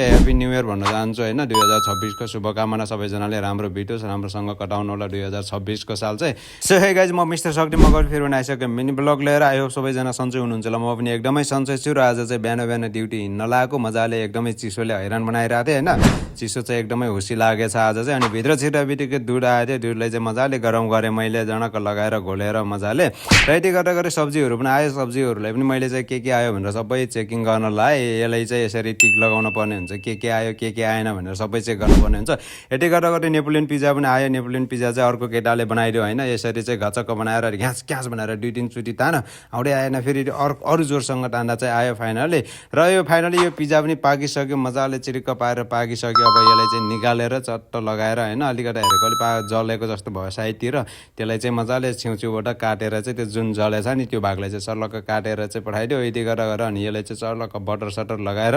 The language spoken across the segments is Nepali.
ह्याप्पी न्यू इयर भन्न चाहन्छु होइन। 2026 को शुभकामना सबैजनाले राम्रो बितोस्, राम्रोसँग कटाउनु होला 2026 को साल चाहिँ। सो हे गाइज, म मिस्टर शक्ति मगर फेरि पनि आइसकेँ मिनी ब्लग लिएर। आयो सबैजना सन्चै हुनुहुन्छ ल। म पनि एकदमै सन्चै छु र आज चाहिँ बिहान बिहान ड्युटी हिँड्न लगाएको। मजाले एकदमै चिसोले हैरान बनाइरहेको थिएँ होइन। चिसो चाहिँ एकदमै हुसी लागेछ आज चाहिँ। अनि भित्र छिर्दा बित्तिकै दुध आएको थियो। दुधलाई चाहिँ मजाले गरम गरेँ मैले, जनक्क लगाएर घोलेर मजाले। र यति गर्दा गर्दै सब्जीहरू पनि आयो। सब्जीहरूलाई पनि मैले चाहिँ के आयो भनेर सबै चेकिङ गर्न लाएँ। यसलाई चाहिँ यसरी टिक लगाउन पर्ने हुन्छ, के आयो के आएन भनेर सबै चेक गर्नुपर्ने हुन्छ। यति गर्दा गर्दै नेपोलियन पिज्जा पनि आयो। नेपोलियन पिज्जा चाहिँ अर्को केटाले बनाइदियो होइन। यसरी चाहिँ घचक्क बनाएर घ्यास घ्यास भनेर 2-3 चोटि तान आउँदै आएन, फेरि अरू जोरसँग तान्दा चाहिँ आयो फाइनली। र यो फाइनली यो पिज्जा पनि पाकिसक्यो, मजाले चिरिक्क पारेर पाकिसक्यो। अब यसलाई चाहिँ निकालेर चट्ट लगाएर होइन, अलिकति हेरेको अलिक जलेको जस्तो भयो साइडतिर, त्यसलाई चाहिँ मजाले छेउछेउबाट काटेर चाहिँ त्यो जुन जलेछ नि त्यो भागलाई चाहिँ सर्लक्क काटेर चाहिँ पठाइदियो। यति गरेर अनि यसलाई चाहिँ सर्लक्क बटर सटर लगाएर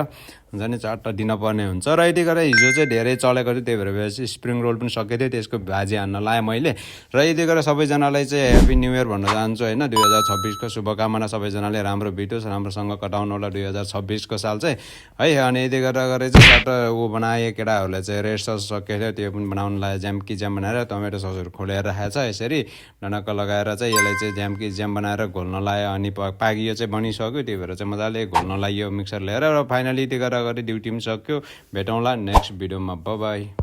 हुन्छ नि चट्ट दिनपर्ने हुन्छ। र यति गरेर हिजो चाहिँ धेरै चलेको थियो, त्यही भएर स्प्रिङ रोल पनि सकेको थियो, त्यसको भाजी हान्न लाएँ मैले। र यति गरेर सबैजनालाई चाहिँ ह्याप्पी न्यू इयर भन्न चाहन्छु होइन। 2026 को शुभकामना सबैजनाले राम्रो बितोस्, राम्रोसँग कटाउनु होला 2026 को साल चाहिँ है। अनि यति गरेर चाहिँ चट्ट बनाएँ। केटाहरूलाई चाहिँ रेड सस सकेको थियो, त्यो पनि बनाउनु लाग्यो। ज्याम्की ज्याम बनाएर टमेटो ससहरू खोलेर राखेको छ यसरी डनक्क लगाएर चाहिँ यसलाई चाहिँ ज्याम्की ज्याम बनाएर घोल्न लायो। अनि पाकियो चाहिँ बनिसक्यो, त्यही भएर चाहिँ मजाले घोल्न लाग्यो मिक्सर लिएर। र फाइनली यति गरेर ड्युटी पनि सक्यो। भेटौँला नेक्स्ट भिडियोमा, बाई।